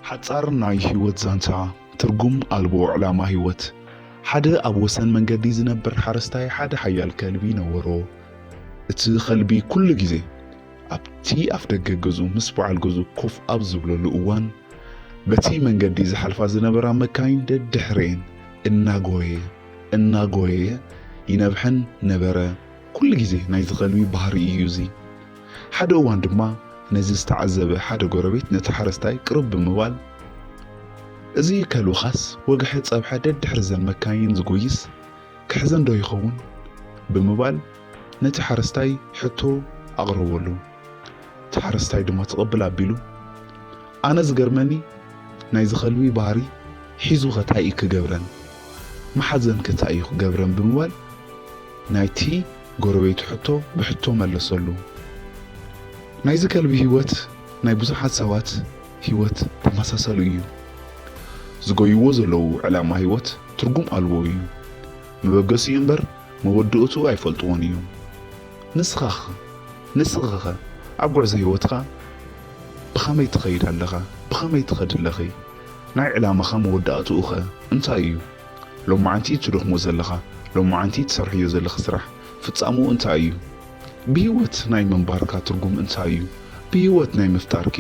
ሓጻር ናይ ህይወት ዛንታ። ትርጉም ኣልቦ ዕላማ ህይወት። ሓደ ኣብ ወሰን መንገዲ ዝነብር ሓረስታይ ሓደ ሓያል ከልቢ ነበሮ። እቲ ከልቢ ኩሉ ግዜ ኣብቲ ኣፍ ደገ ገዝኡ ምስ በዓል ገዝኡ ኮፍ ኣብ ዝብለሉ እዋን፣ በቲ መንገዲ ዝሓልፋ ዝነበራ መካይን ደድሕሬን እናጎየ፣ እናጎየ ይነብሐን ነበረ። ኩሉ ግዜ ናይዚ ከልቢ ባህሪ እዩ እዚ። ሓደ እዋን ድማ ነዚ ዝተዓዘበ ሓደ ጎረቤት ነቲ ሓረስታይ ቅርብ ብምባል፣ "እዚ ከልብኻስ ወግሐ ጸብሐ ደድሕሪ ዘን መካይን ዝጎይስ ክሕዘን ዶ ይኸውን?" ብምባል ነቲ ሓረስታይ ሕቶ ኣቕረበሉ። እቲ ሓረስታይ ድማ ትቕብል ኣቢሉ፣ "ኣነ ዝገርመኒ ናይዚ ከልቢ ባህሪ፣ ሒዙ ከ ታይ እዩ ክገብረን? መሓዘን ከ ታይ እዩ ክገብረን?" ብምባል ናይቲ ጎረቤቱ ሕቶ ብሕቶ መለሰሉ። ናይዚ ከልቢ ህይወት ናይ ብዙሓት ሰባት ህይወት ተመሳሳሊ እዩ። ዝጎይዎ ዘለዉ ዕላማ ህይወት ትርጉም ኣልቦ እዩ። መበገሲኡ እምበር መወድእቱ ኣይፈልጥዎን እዮም። ንስኻኸ፣ ንስኽኸ ኣብ ጉዕዞ ህይወትኻ ብኸመይ ትኸይድ ኣለኻ? ብኸመይ ትኸድ ኣለኺ? ናይ ዕላማኻ መወዳእትኡኸ እንታይ እዩ? ሎማዓንቲ ትደኽሞ ዘለኻ፣ ሎማዓንቲ ትሰርሕዮ ዘለኺ ስራሕ ፍጻምኡ እንታይ እዩ? ብህይወት ናይ ምንባርካ ትርጉም እንታይ እዩ? ብህይወት ናይ ምፍጣርኪ፣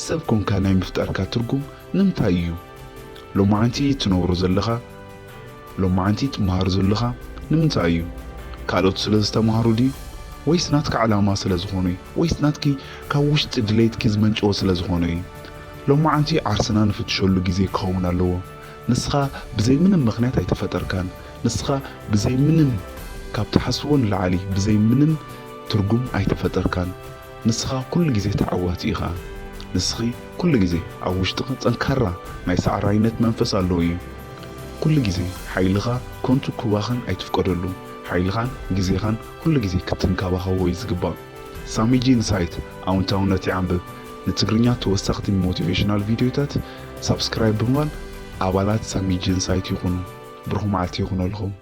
ሰብ ኮንካ ናይ ምፍጣርካ ትርጉም ንምንታይ እዩ? ሎማዓንቲ ትነብሮ ዘለኻ፣ ሎማዓንቲ ትመሃር ዘለኻ ንምንታይ እዩ? ካልኦት ስለ ዝተማሃሩ ድዩ? ወይስ ናትካ ዕላማ ስለ ዝኾነ እዩ? ወይስ ናትኪ ካብ ውሽጢ ድሌትኪ ዝመንጨወ ስለ ዝኾነ እዩ? ሎማዓንቲ ዓርስና ንፍትሸሉ ግዜ ክኸውን ኣለዎ። ንስኻ ብዘይ ምንም ምኽንያት ኣይተፈጠርካን። ንስኻ ብዘይ ምንም፣ ካብ ትሓስቦ ንላዕሊ ብዘይ ምንም ትርጉም ኣይተፈጠርካን። ንስኻ ኩሉ ግዜ ተዓዋቲ ኢኻ። ንስኺ ኩሉ ግዜ ኣብ ውሽጥኺ ጠንካራ ናይ ሰዓራይነት መንፈስ ኣለዎ እዩ። ኩሉ ግዜ ሓይልኻ ከንቱ ክባኽን ኣይትፍቀደሉ። ሓይልኻን ግዜኻን ኩሉ ግዜ ክትንከባኸቦ እዩ ዝግባእ። ሳሚ ጂ ኢንሳይት ኣውንታውነት ይዓንብብ። ንትግርኛ ተወሰኽቲ ሞቲቬሽናል ቪድዮታት ሳብስክራይብ ብምባል ኣባላት ሳሚ ጂ ኢንሳይት ይኹኑ። ብሩኽ መዓልቲ ይኹነልኹም።